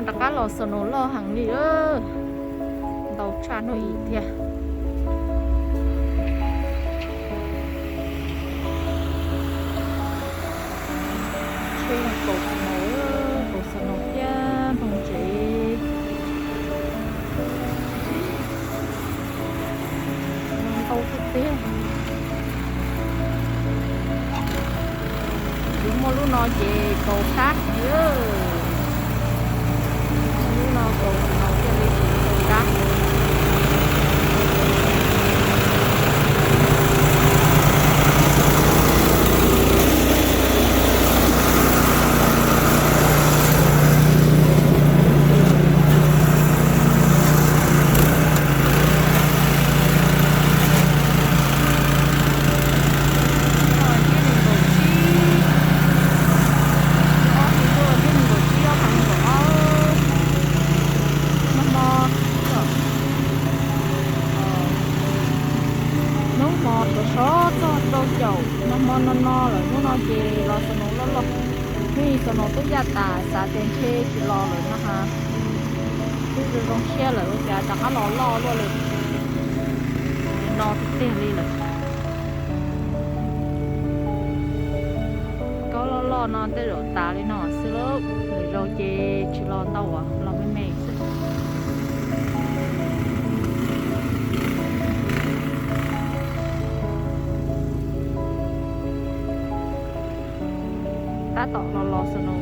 Rov qab los snow loj heev li, ntau tshaj hnub ib thiab. Tsheb kaus snow, kaus snow thiab nplooj tsev. Ntau tiag tiag. Yus muaj lub no ces kaus qab heev. Muaj lub no kaus snow thiaj li kaus qab. Hnub no thiab nees nkaum tsib, ob hlis tuaj thiab nees nkaum tsib, ob hlis nees nkaum ob, nag hmo, hnub hmo sov sov txog rau caum nag hmo no no lawm, hnub no ces los snow loj loj. Hnub ib snow twb yaj tas xav tias ntshe tsis los lawm no ha. Twb zoo zoo siab lawm ua cas rov qab los loj luaj li. No tiag tiag li lawm. Kob loj loj no tej zaum tas li no xwb lauj, lwm zaus ces tsis los ntau as, los me me xwb. Tab tom los los snow,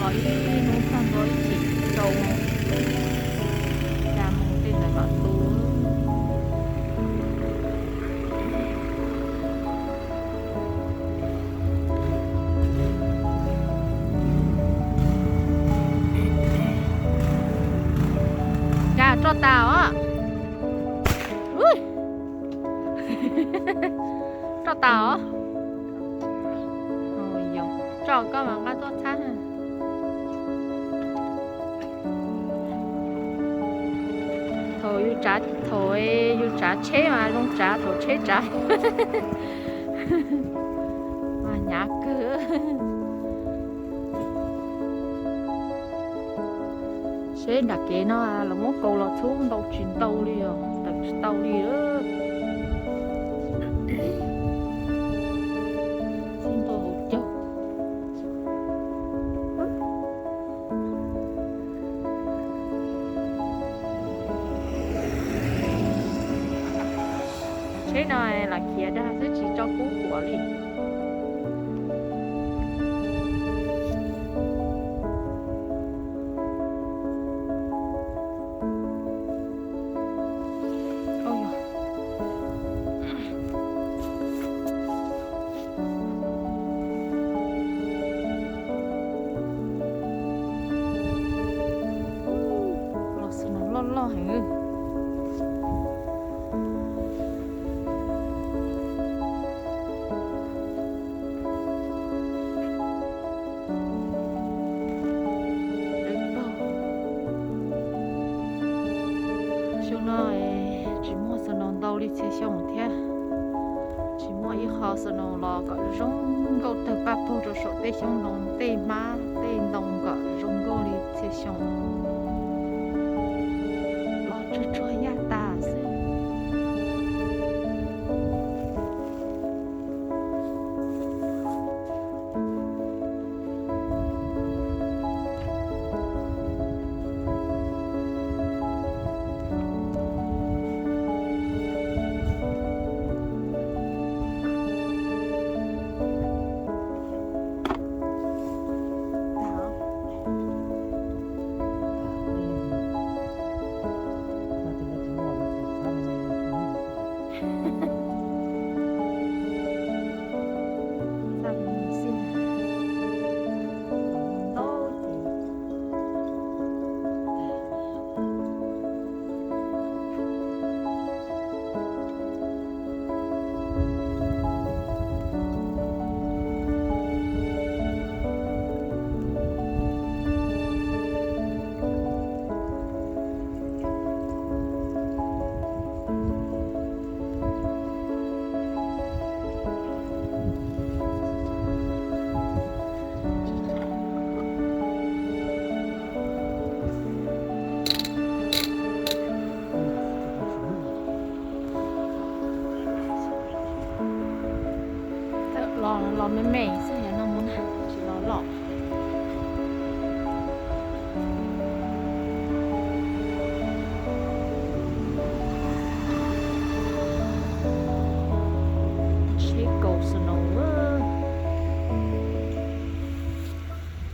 los ib hnub tag nrho ib chim rau moos, xya moos tej ntawd mam tu. Cas roj tas os. Roj tas os. Tso koj mas nqa tuaj txhab. Thaum yus tsav, thaum yus tsav tsheb mas zoo tsav, thaum tsheb tsav mas hnyav kawg. Seb nram kev no lawv muab kaus los txhub ntau tsis ntau li os, tawm tsis tau li. Txhub ntau hauv caug. Tsheb no lam khiav dag xwb tsis tso kub kuam li. Los snow loj loj heev. Xyoo no tsis muaj snow ntau li txhia xyoo thiab. Tsis muaj ib qho snow los kom zoo nkauj tawg paj paug rau saum tej xyoob ntoo tej hmab tej ntoo kom zoo nkauj li txhia xyoo. Los tsuag tsuag yaj tas xwb. me me xwb.